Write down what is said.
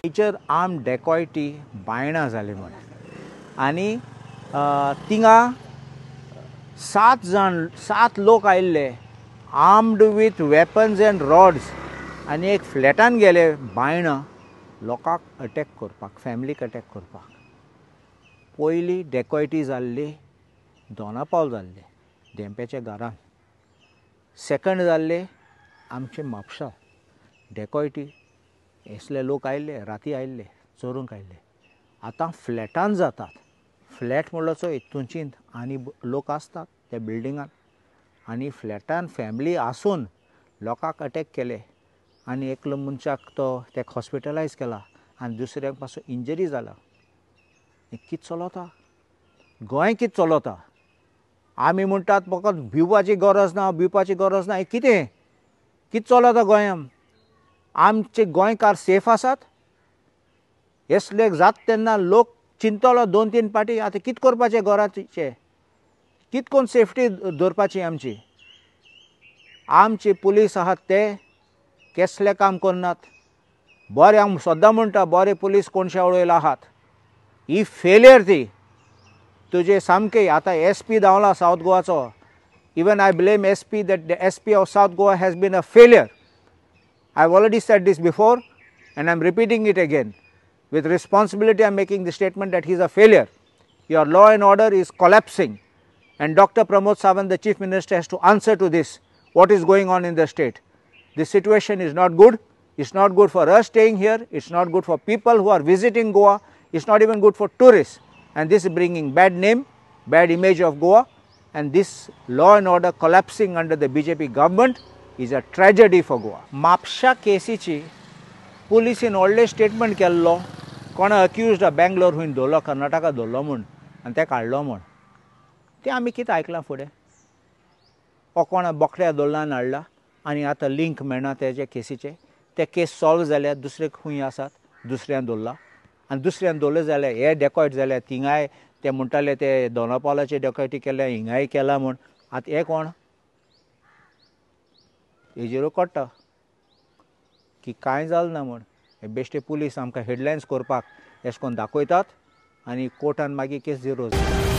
Major arm डेकॉयटी Baina जाली म्हण आनी थिंगा 7 लोक आयिल्ले armed with weapons and rods आनी एक फ्लॅटान गेले बायणा लोकांक अटॅक करपाक, फॅमिलीक अटॅक करपाक. पयली डेकॉयटी जाल्ली दोनापावल जाल्ले धेंप्याच्या घरान, सेकंड जाल्ले आमचे म्हापशा डेकॉयटी. असले लोक आयिल्ले, राती आयिल्ले, चोरूंक आयिल्ले. आतां फ्लॅटान जातात. फ्लॅट म्हणलो चोय तुंचींत आनी लोक आसतात त्या बिल्डिंगान आनी फ्लॅटान फॅमिली आसून लोकांक अटॅक केले आनी एकलो मनशाक तो तेका हॉस्पिटलायज केला आनी दुसऱ्याक पासून इंजरी जाला. कितें चलता गोंय, कितें चलता? आमी म्हणटात फकत भिवपाची गरज ना, भिवपाची गरज ना. हें कितें कितें चलता गोंयान? आमचे गोंयकार सेफ आसात? असले जाता तेन्ना लोक चिंतलो 2-3 पाटी आतां कितें करपाचें घराचें, कितें करून सेफ्टी दवरपाची आमची? आमचे पुलीस आहात ते केसले काम करनात. बरें हांव सद्दां म्हणटा, बरे पुलीस कोणशा वळयला आहात. ही फेलियर ती तुजे सामके. आतां एस पी धांवला सावथ गोवाचो. Even I blame S P that the S P of South Goa has been a failure. I have already said this before and I am repeating it again. With responsibility I am making the statement that he is a failure. Your law and order is collapsing and Doctor Pramod Sawant, the Chief Minister, has to answer to this, what is going on in the state. This situation is not good. It's not good for us staying here. It's not good for people who are visiting Goa. It's not even good for tourists. And this is bringing bad name, bad image of Goa. And this law and order collapsing under the BJP government is a tragedy for Goa. Mapusa केसीची पुलिसीन व्हडलें statement केल्लो, कोण accused Bangalore हुंय धरलो, कर्नाटका धरलो म्हूण आनी ते काडलो म्हूण. तें आमी कितें आयकलां फुडें? ओ कोण बोकड्या धरला आनी हाडला आनी आतां लिंक मेळना तेजे केसीचे. ते केस सॉल्व जाल्यार दुसरे खूंय आसात, दुसऱ्यान धरला आनी दुसऱ्यान धरले जाल्यार हे डेकॉयट जाल्यार थिंगाय ते म्हणटाले ते दोनापावलाचे डेकॉयटी केल्या, हिंगाय केला म्हूण. आतां हे कोण हेजेर कळटा की कांय जालें ना म्हूण. हे बेश्टे पुलीस आमकां हेडलायन्स करपाक अशें करून दाखयतात आनी कोर्टान मागीर केस झिरो जाता.